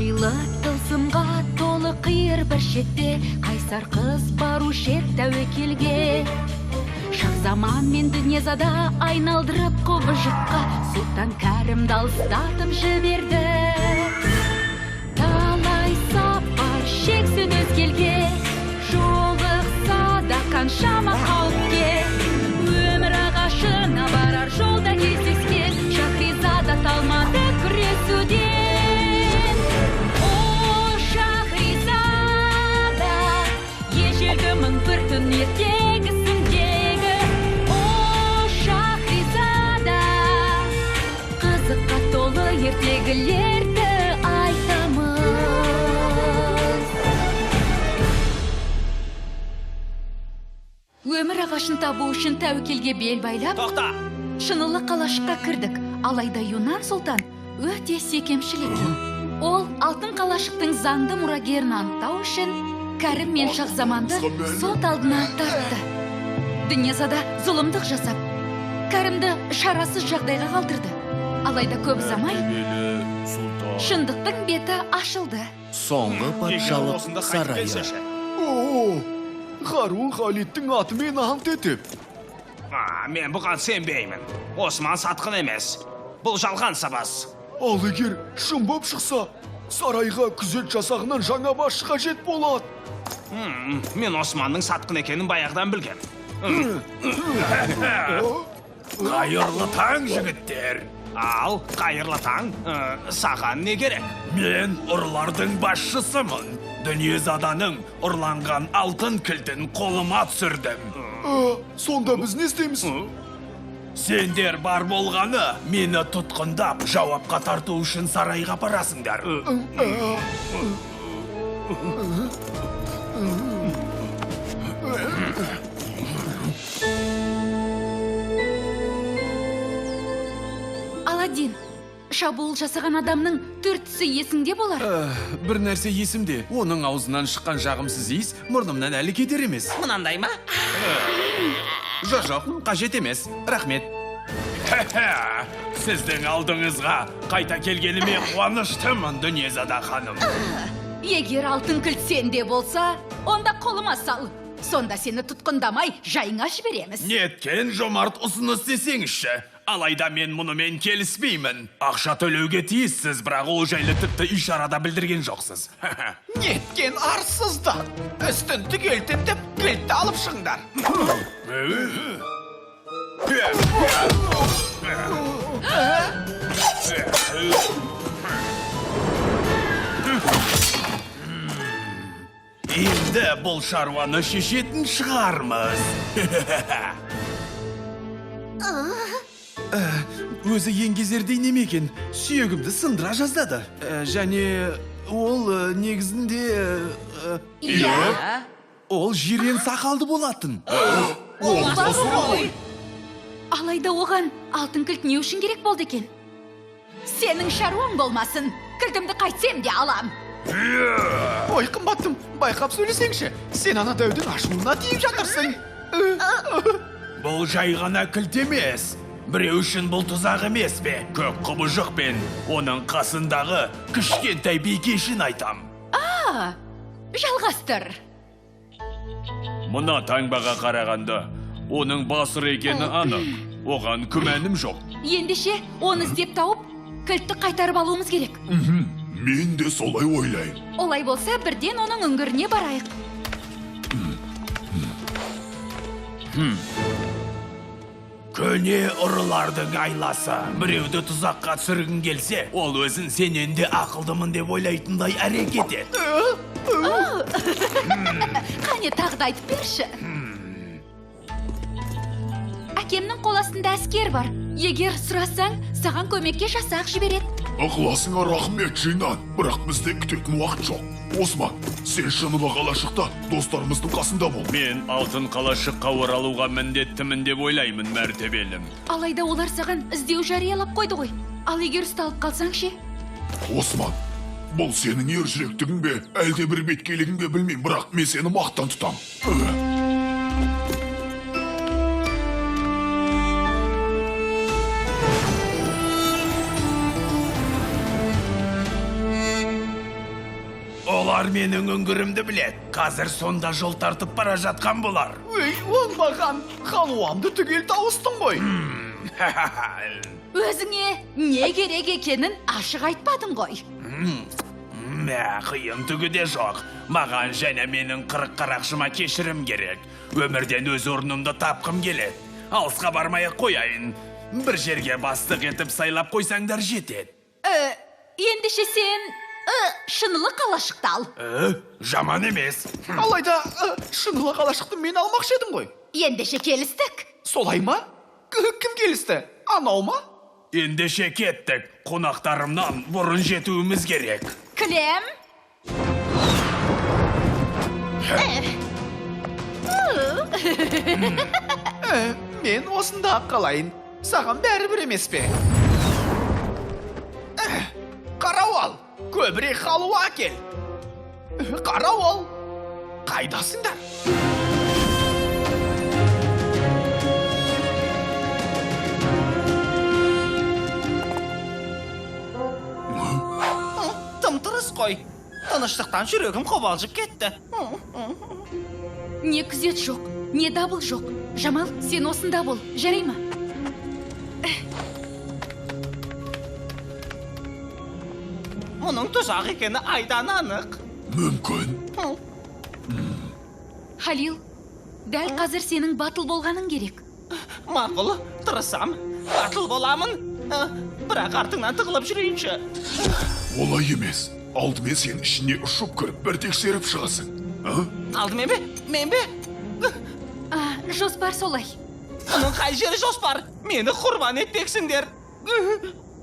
Қилы тылсымға толы қиыр бір шетте қайсар қыз барушы ед тәуекелге. Шахзаман мен Дүниезада айналдырып құбыжыққа Сұлтан Кәрімді алыстатып жіберді. Талай сапар шексін өзгелге, жолықса да қаншама қауіпке. Өмір ағашына барар жолда кездескен Шахризада талмады күресуден. О, Шахризада, ежелгі мың бір түн ертегісіндегі. О, Шахризада, қызыққа толы ертегілерді айтамыз. Өмір ағашын табу үшін тәуекелге бел байлап, Тоқта! Шынылы қалашыққа кірдік. Алайда Юнан сұлтан өте секемшіл екен. Ол алтын қалашықтың заңды мұрагерін анықтау үшін Кәрім мен Шахзаманды сот алдына тартты. Дүниезада зұлымдық жасап, Кәрімді шарасыз жағдайға қалдырды. Алайда көп ұзамай шындықтың беті ашылды. Соңғы патшалық сарайы. О, Харун Халидтің атымен ант етіп. Мен бұған сенбеймін. Осман сатқын емес. Бұл жалған сыбыс. Ал егер шын боп шықса, сарайға күзет жасағынан жаңа басшы қажет болады. Мен Османның сатқын екенін баяғыдан білгем. Қайырлы таң, жігіттер. Ал, қайырлы таң, саған не керек? Мен ұрылардың басшысымын. Дүниезаданың ұрланған алтын кілтін қолыма түсірдім. Сонда біз не істейміз? Сендер бар болғаны мені тұтқындап, жауапқа тарту үшін сарайға барасыңдар. Аладдин, шабуыл жасаған адамның түр-түсі есіңде болар? Бір нәрсе есімде. Оның аузынан шыққан жағымсыз иіс мұрнымнан әлі кетер емес. Мынандай ма? Жоқ, жоқ, қажет емес. Рахмет. Сіздің алдыңызға қайта келгеніме қуаныштымын, Дүниезада ханым. Егер алтын кілт сенде болса, онда қолыма сал. Сонда сені тұтқындамай жайыңа жібереміз. Неткен жомарт ұсыныс десеңізші. Алайда мен мұнымен келіспеймін. Ақша төлеуге тиіссіз, бірақ ол жайлы тіпті ишарада білдірген жоқсыз. Неткен арсыздар. Үстін түгел тінтіп, кілтті алып шығыңдар. Енді бұл шаруаны шешетін шығармыз. Өзі еңгезердей неме екен, сүйегімді сындыра жаздады. Және ол негізінде Иә. Ол жирен сақалды болатын. Ол бар ғой. Алайда оған алтын кілт не үшін керек болды екен? Сенің шаруаң болмасын. Кілтімді қайтсем де алам. Ой, қымбаттым, байқап сөйлесеңші. Сен ана дәудің ашуына тиіп жатырсың. Бұл жай ғана кілт емес. Біреу үшін бұл тұзақ емес пе? Көк құбыжық пен оның қасындағы кішкентай бикешін айтам. Жалғастыр. Мына таңбаға қарағанда оның басыр екені анық. Оған күмәнім жоқ. Ендеше оны іздеп тауып, кілтті қайтарып алуымыз керек. Мен де солай ойлаймын. Олай болса, бірден оның үңгіріне барайық. Көне ұрылардың айласы. Біреуді тұзаққа түсіргің келсе, ол өзін сенен де ақылдымын деп ойлайтындай әрекет ет. Қане, тағы да айтып берші. Әкемнің қол астында әскер бар. Егер сұрасаң, саған көмекке жасақ жібереді. Ықыласыңа рахмет, Жинан. Бірақ бізде күтетін уақыт жоқ. Осман, сен шынылы қалашықта достарымыздың қасында бол. Мен алтын қалашыққа оралуға міндеттімін деп ойлаймын, мәртебелім. Алайда олар саған іздеу жариялап қойды ғой. Ал егер ұсталып қалсаң ше? Осман, бұл сенің ер жүректігің бе, әлде бір беткейлігің бе білмеймін, бірақ мен сені мақтан тұтам. Олар менің үңгірімді біледі. Қазір сонда жол тартып бара жатқан болар. Өй, оңбаған, халуамды түгел тауыстың ғой. Өзіңе не керек екенін ашық айтпадың ғой. Мә, қиын түгі де жоқ. Маған және менің 40 қарақшыма кешірім керек. Өмірден өз орнымды тапқым келеді. Алысқа бармай-ақ қояйын. Бір жерге бастық етіп сайлап қойсаңдар жетеді. Ендеше сен шынылы қалашықты ал. Жаман емес. Алайда шынылы қалашықты мен алмақшы едім ғой. Ендеше келістік. Солай ма? Кім келісті? Анау ма? Ендеше кеттік. Қонақтарымнан бұрын жетуіміз керек. Кілем. Мен осында қалайын. Саған бәрібір емес пе? Қарауыл, көбірек халуа әкел. Қарауыл, қайдасыңдар? Тым тырыс қой. Тыныштықтан жүрегім қобалжып кетті. Не күзет жоқ, не дабыл жоқ. Жамал, сен осында бол, жарай ма? Мұның тұзақ екені айдан анық. Мүмкін. Халил, дәл қазір сенің батыл болғаның керек. Мақұл, тырысам, батыл боламын. Бірақ артыңнан тығылып жүрейінші. Олай емес. Алдымен сен ішіне ұшып кіріп, бір тексеріп шығасың. Алдымен бе? Мен бе? Жоспар солай. Мұның қай жері жоспар? Мені құрбан етпексіңдер.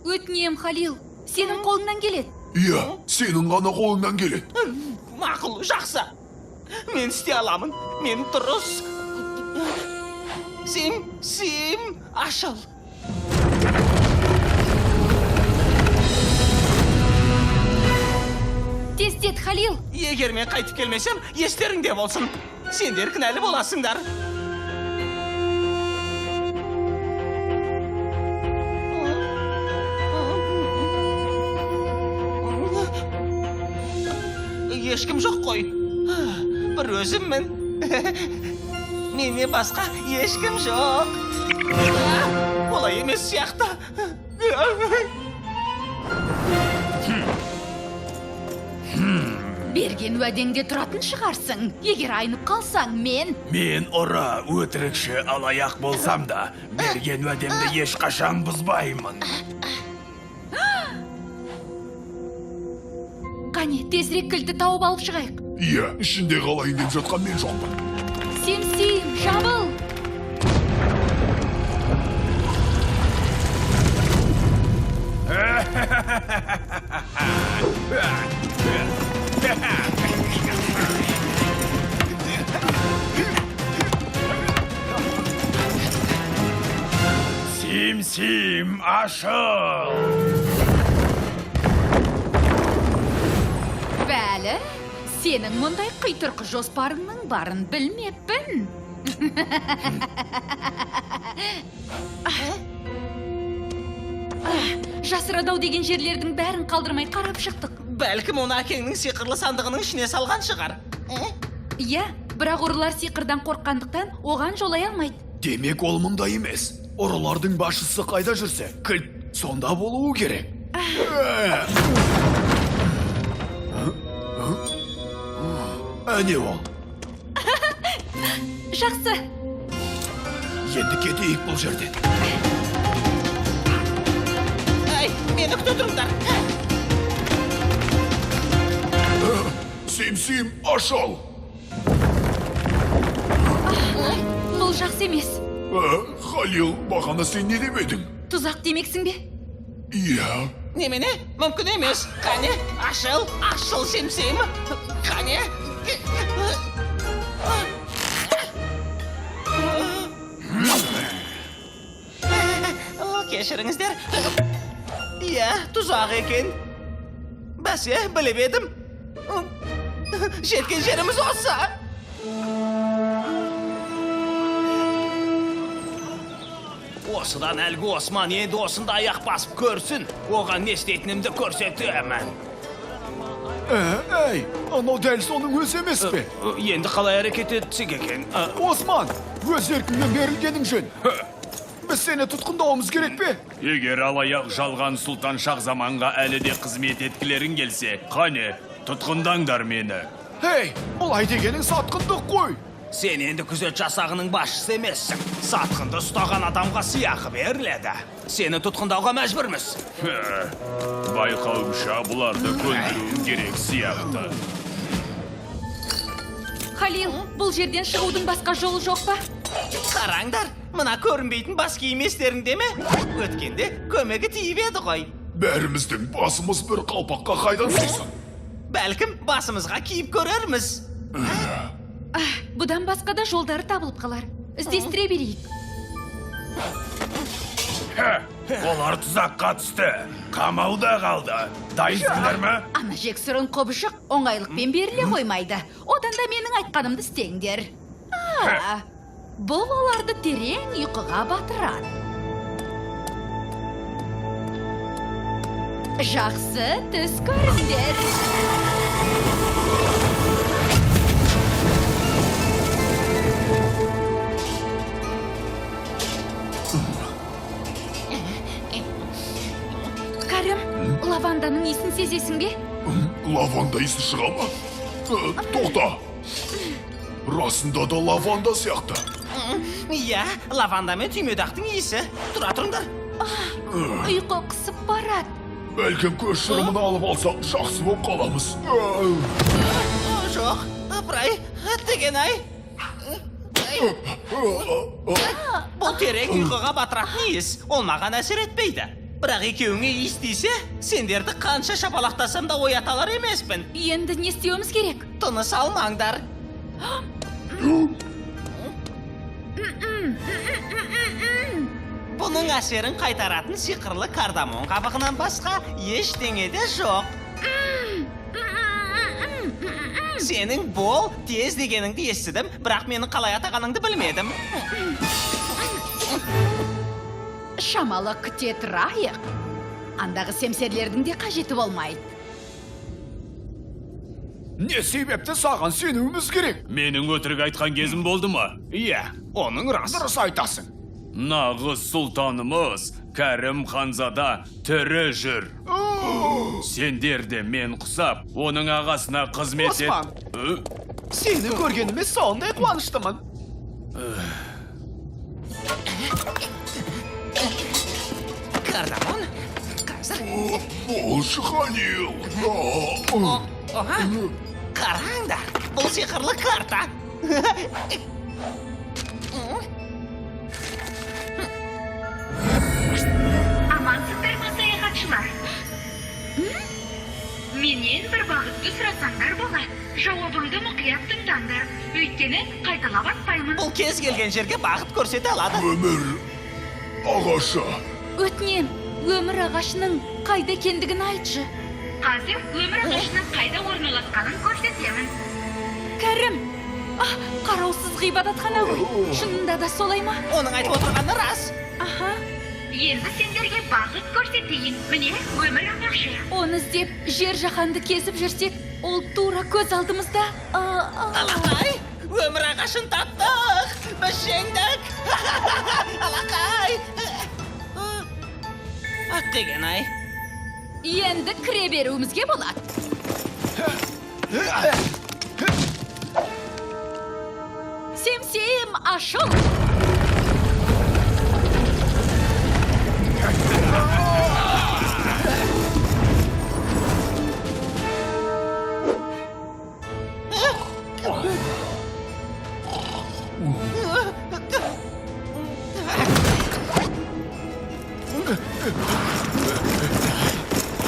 Өтінем, Халил, сенің қолыңнан келеді. Иә, сенің ғана қолыңнан келеді. Мақұл, жақсы. Мен істей аламын. Мен дұрыс. Сим, сим, ашыл. Тездет, Халил. Егер мен қайтып келмесем, естеріңде болсын. Сендер кінәлі боласыңдар. Ешкім жоқ қой. Бір өзіммін. Менен басқа ешкім жоқ. Олай емес сияқты. Берген уәдеңде тұратын шығарсың. Егер айнып қалсаң, мен... Мен ұры, өтірікші, алаяқ болсам да, берген уәдемді ешқашан бұзбаймын. Қане, тезірек кілтті тауып алып шығайық. Иә, ішінде қалайын деп жатқан мен жоқпын. Сим-сим, жабыл! Сим-сим, ашыл! Бәлі, сенің мұндай қитұрқы жоспарыңның барын білмеппін. Жасырады ау деген жерлердің бәрін қалдырмай қарап шықтық. Бәлкім оны әкеңнің сиқырлы сандығының ішіне салған шығар. Иә, бірақ ұрылар сиқырдан қорыққандықтан оған жолай алмайды. Демек ол мұнда емес. Ұрылардың басшысы қайда жүрсе, кілт сонда болуы керек. Әне ол. Жақсы. Енді кетейік бұл жерден. Әй, мені күте тұрыңдар. Сим-сим, ашыл! Бұл жақсы емес. Халил, бағана сен не деп едің? Тұзақ демексің бе? Иә. Немене? Мүмкін емес. Қане, ашыл, ашыл, Сим-сим. Қане. Кешіріңіздер. Иә, тұзақ екен. Бәсе, біліп едім. Жеткен жеріміз осы. Осыдан әлгі Осман енді осында аяқ басып көрсін. Оған не істейтінімді көрсетемін. Әй, анау дәл соның өзі емес пе? Енді қалай әрекет етсек екен? Осман, өз еркіңмен берілгенің жөн. Біз сені тұтқындауымыз керек пе? Егер алаяқ жалған сұлтан Шахзаманға әлі де қызмет еткілерің келсе, қане, тұтқындаңдар мені. Ей, бұлай дегенің сатқындық қой. Сен енді күзет жасағының басшысы емессің. Сатқынды ұстаған адамға сыйақы беріледі. Сені тұтқындауға мәжбүрміз. Байқауымша, бұларды көндіруім керек сияқты. Халил, бұл жерден шығудың басқа жолы жоқ па? Қараңдар, мына көрінбейтін бас киім естеріңде ме? Өткенде көмегі тиіп еді ғой. Бәріміздің басымыз бір қалпаққа қайдан сыйсын? Бәлкім, басымызға киіп көрерміз. Бұдан басқа да жолдары табылып қалар. Іздестіре берейік. Олар тұзаққа түсті. Қамауда қалды. Дайынсыңдар ма? Ана жексұрын құбыжық оңайлықпен беріле қоймайды. Одан да менің айтқанымды істеңдер. Бұл оларды терең ұйқыға батырады. Жақсы түс көріңдер. Кәрім, лаванданың иісін сезесің бе? Лаванда иісі шыға ма? Тоқта. Расында да лаванда сияқты. Иә, лаванда мен түймедақтың иісі. Тұра тұрыңдар. Ұйқы қысып барады. Бәлкім көз шырымын алып алсақ, жақсы болып қаламыз. Жоқ, апырай, әттеген-ай. Бұл терең ұйқыға батыратын иіс. Ол маған әсер етпейді. Бірақ екеуіңе иіс тисе, сендерді қанша шапалақтасам да оята алар емеспін. Енді не істеуіміз керек? Тыныс алмаңдар. Бұның әсерін қайтаратын сиқырлы кардамон қабығынан басқа ештеңе де жоқ. Сенің бол, тез дегеніңді естідім, бірақ мені қалай атағаныңды білмедім. Шамалы күте тұрайық. Андағы семсерлердің де қажеті болмайды. Не себепті саған сенуіміз керек? Менің өтірік айтқан кезім болды ма? Иә, оның рас. Дұрыс айтасың. Нағыз сұлтанымыз Кәрім ханзада тірі жүр. Сендер де мен құсап, оның ағасына қызмет ет. Осман! Сені көргеніме сондай қуаныштымын. Кардамон, қазір. Болшы, Халил. Қараңдар, бұл сиқырлы карта. Амансыздар ма, саяхатшылар? Менен бір бағытты сұрасаңдар болады. Жауабымды мұқият тыңдаңдар. Өйткені қайталап айтпаймын. Бұл кез келген жерге бағыт көрсете алады. Өмір ағашы. Өтінем, өмір ағашының қайда екендігін айтшы. Қазір өмір ағашының қайда орналасқанын көрсетемін. Кәрім, қараусыз ғибадатхана ғой. Шынында да солай ма? Оның айтып отырғаны рас. Аха. Енді сендерге бағыт көрсетейін. Міне, өмір ағашы. Оны іздеп жер жаһанды кезіп жүрсек, ол тура көз алдымызда. Алақай, өмір ағашын таптық. Біз жеңдік. Алақай. Аттеген-ай. Енді кіре беруімізге болады. Семсем, ашыл!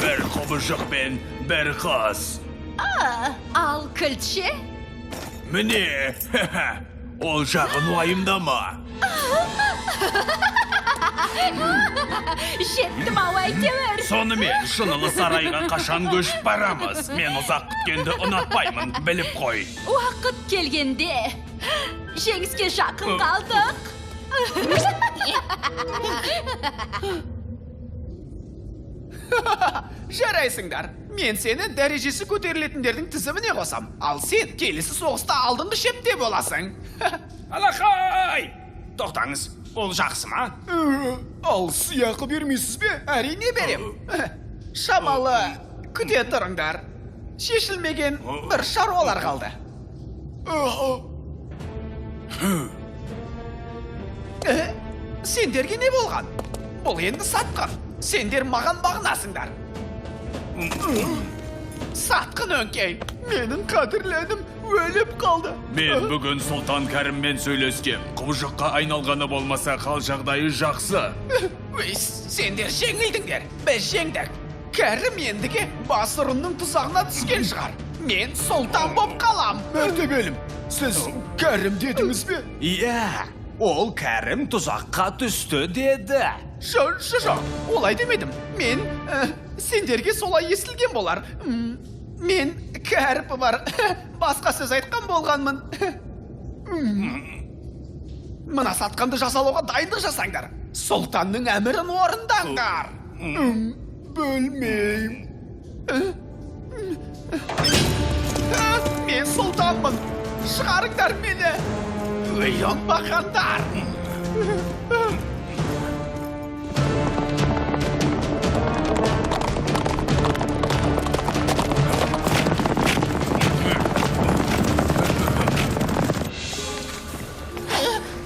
Бір құбыжық пен бір қыз. Ал кілт ше? Міне, ол жағын уайымдама. Жеттім ау әйтеуір. Сонымен шынылы сарайға қашан көшіп барамыз? Мен ұзақ күткенді ұнатпаймын, біліп қой. Уақыт келгенде жеңіске жақын қалдық. Жарайсыңдар. Мен сені дәрежесі көтерілетіндердің тізіміне қосам. Ал сен келесі соғыста алдыңғы шепте боласың. Алақай! Тоқтаңыз, ол жақсы ма? Ал сыйақы бермейсіз бе? Әрине берем. Шамалы күте тұрыңдар. Шешілмеген бір шаруалар қалды. Сендерге не болған? Бұл енді сатқын. Сендер маған бағынасыңдар. Сатқын өңкей. Менің қадірлі өліп қалды. Мен бүгін Сұлтан Кәріммен сөйлескем. Құбыжыққа айналғаны болмаса қал жағдайы жақсы. Өй, сендер жеңілдіңдер. Біз жеңдік. Кәрім ендіге басырынның тұзағына түскен шығар. Мен сұлтан боп қалам. Мәртебелім, сіз Кәрім дедіңіз бе? Иә, ол Кәрім тұзаққа түсті деді. Жоқ, олай демедім. Мен сендерге солай естілген болар. Мен кәріпі бар басқа сөз айтқан болғанмын. Мына сатқанды жазалауға дайындық жасаңдар. Сұлтанның әмірін орындаңдар. Білмеймін. Мен сұлтанмын. Шығарыңдар мені. Өй, оңбағандар.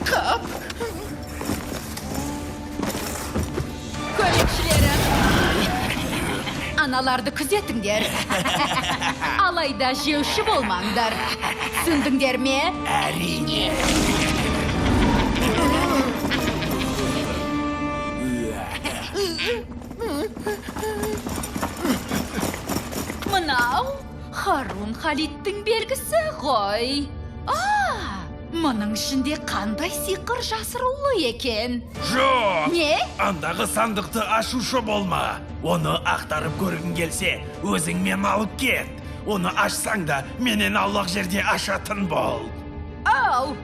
Қап. Көмекшілерім, аналарды күзетіңдер. Алайда жеуші болмаңдар. Түсіндіңдер ме? Әрине. Мынау Харун Халидтің белгісі ғой. Мұның ішінде қандай сиқыр жасырулы екен? Жоқ! Не? Андағы сандықты ашушы болма. Оны ақтарып көргің келсе, өзіңмен алып кет. Оны ашсаң да, менен аулақ жерде ашатын бол. Ау!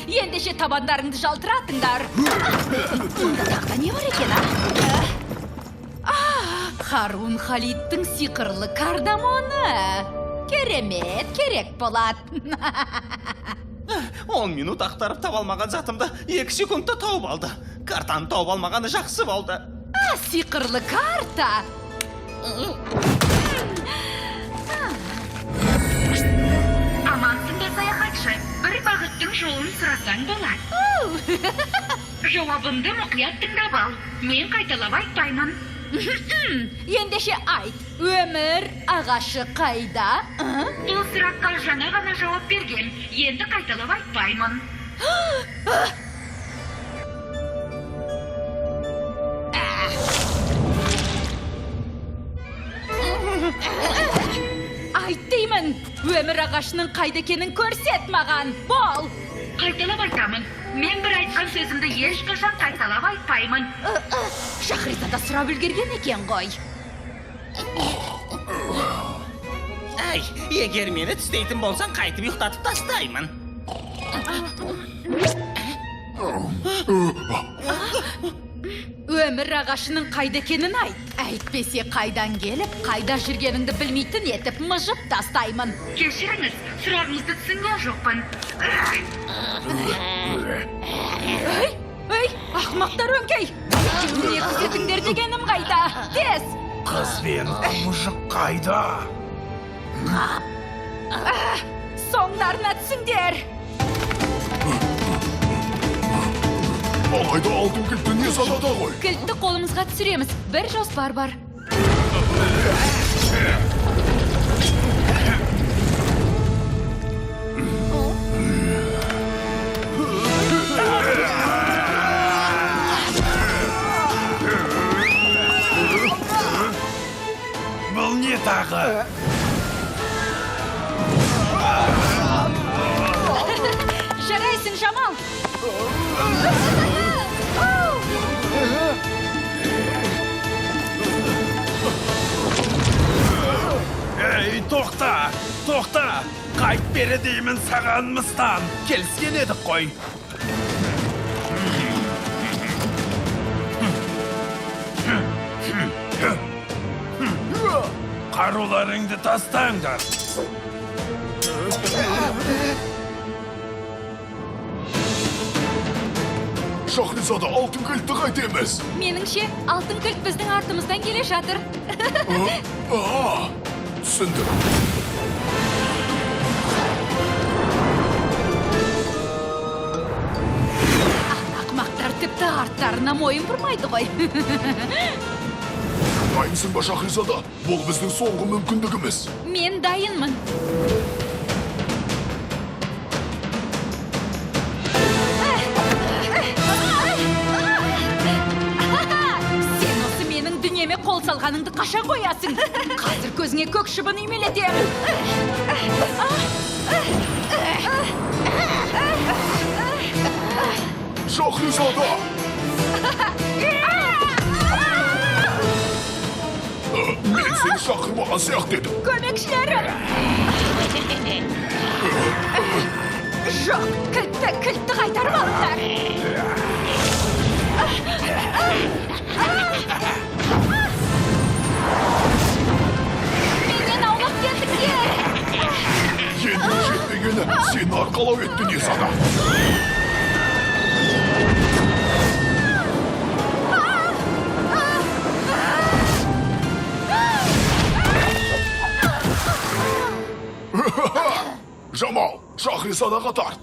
Ендеше табандарыңды жалтыратыңдар. Мұнда тағы да не бар екен, а? Харун Халидтің сиқырлы кардамоны. Керемет, керек болады. 10 минут ақтарып таба алмаған затымды 2 секундта тауып алды. Картаны тауып алмағаны жақсы болды. Сиқырлы карта. Амансың ба, саяхатшы? Бір бағыттың жолын сұрасаң болады. Жауабымды мұқият тыңдап ал. Мен қайталап айтпаймын. Ендеше айт, өмір ағашы қайда? Бұл сұраққа жаңа ғана жауап берген. Енді қайталап айтпаймын. Айт деймін, өмір ағашының қайда екенін көрсет маған. Бол! Қайталап айтамын. Мен бір айтқан сөзімді ешқашан қайталап айтпаймын. Шахризада сұрап үлгерген екен ғой. Әй, егер мені тістейтін болсаң, қайтып ұйықтатып тастаймын. Өмір ағашының қайда екенін айт. Әйтпесе қайдан келіп, қайда жүргеніңді білмейтін етіп мыжып тастаймын. Кешіріңіз, сұрағыңызды түсінген жоқпын. Ей, ей, ақымақтар өңкей! Екеуіне күзетіңдер дегенім қайда? Тез! Қыз бен құбыжық қайда? Соңдарына түсіңдер! Алайда алтын кілтті не санада ғой? Кілтті қолымызға түсіреміз. Бір жоспар бар. Бұл не тағы? Жарайсың, Жамал! Ей, тоқта, тоқта! Қайт бері деймін саған мыстан. Келіскен едік қой. Қаруларыңды тастаңдар. Шахризада, алтын кілтті қайтеміз? Меніңше, алтын кілт біздің артымыздан келе жатыр. Түсіндім. Ақмақтар тіпті арттарына мойын бұрмайды ғой. Дайынсың ба, Шахризада? Бұл біздің соңғы мүмкіндігіміз. Мен дайынмын. Сен осы менің дүниеме қол салғаныңды қашан қоясың? Қазір көзіңе көк шыбын үймелетемін. Шахризада! Мен сені шақырмаған сияқты едім. Көмекшілерім! Жоқ, кілтті қайтарып алыңдар. Менен аулақ кетіңдер! Енді жетпегені сені арқалау етті, Дүниезада. Жамал, Шахризадаға тарт.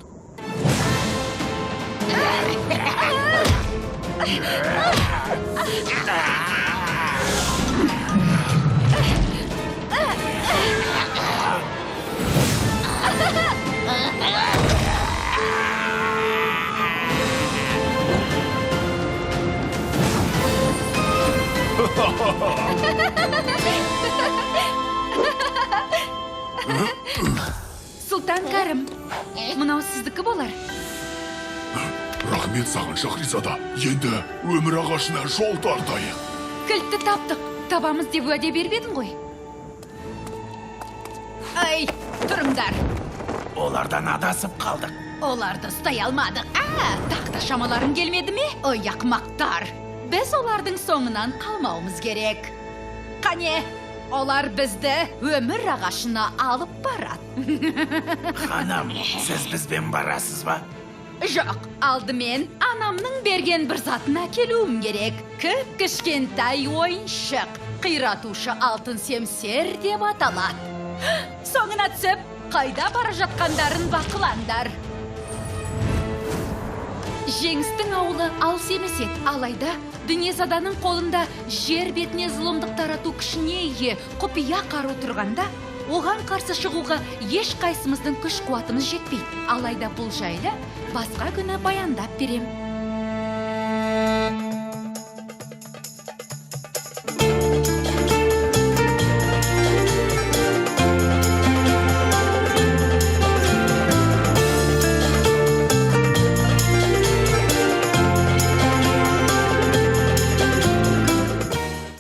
Сұлтан Кәрім, мынау сіздікі болар. Рахмет саған, Шахризада. Енді өмір ағашына жол тартайық. Кілтті таптық. Табамыз деп уәде беріп едің ғой. Ай, тұрыңдар. Олардан адасып қалдық. Оларды ұстай алмадық. Тағы да шамаларың келмеді ме? Ой, ақмақтар. Біз олардың соңынан қалмауымыз керек. Қане, олар бізді өмір ағашына алып барады. Ханым, сіз бізбен барасыз ба? Жоқ, алдымен анамның берген бір затын әкелуім керек. Кіп-кішкентай ойыншық, қиратушы алтын семсер деп аталады. Соңына түсіп, қайда бара жатқандарын бақылаңдар. Жеңістің ауылы алыс емес еді. Алайда Дүниезаданың қолында жер бетіне зұлымдық тарату күшіне ие құпия қару тұрғанда, оған қарсы шығуға ешқайсымыздың күш қуатымыз жетпейді. Алайда бұл жайлы басқа күні баяндап берем.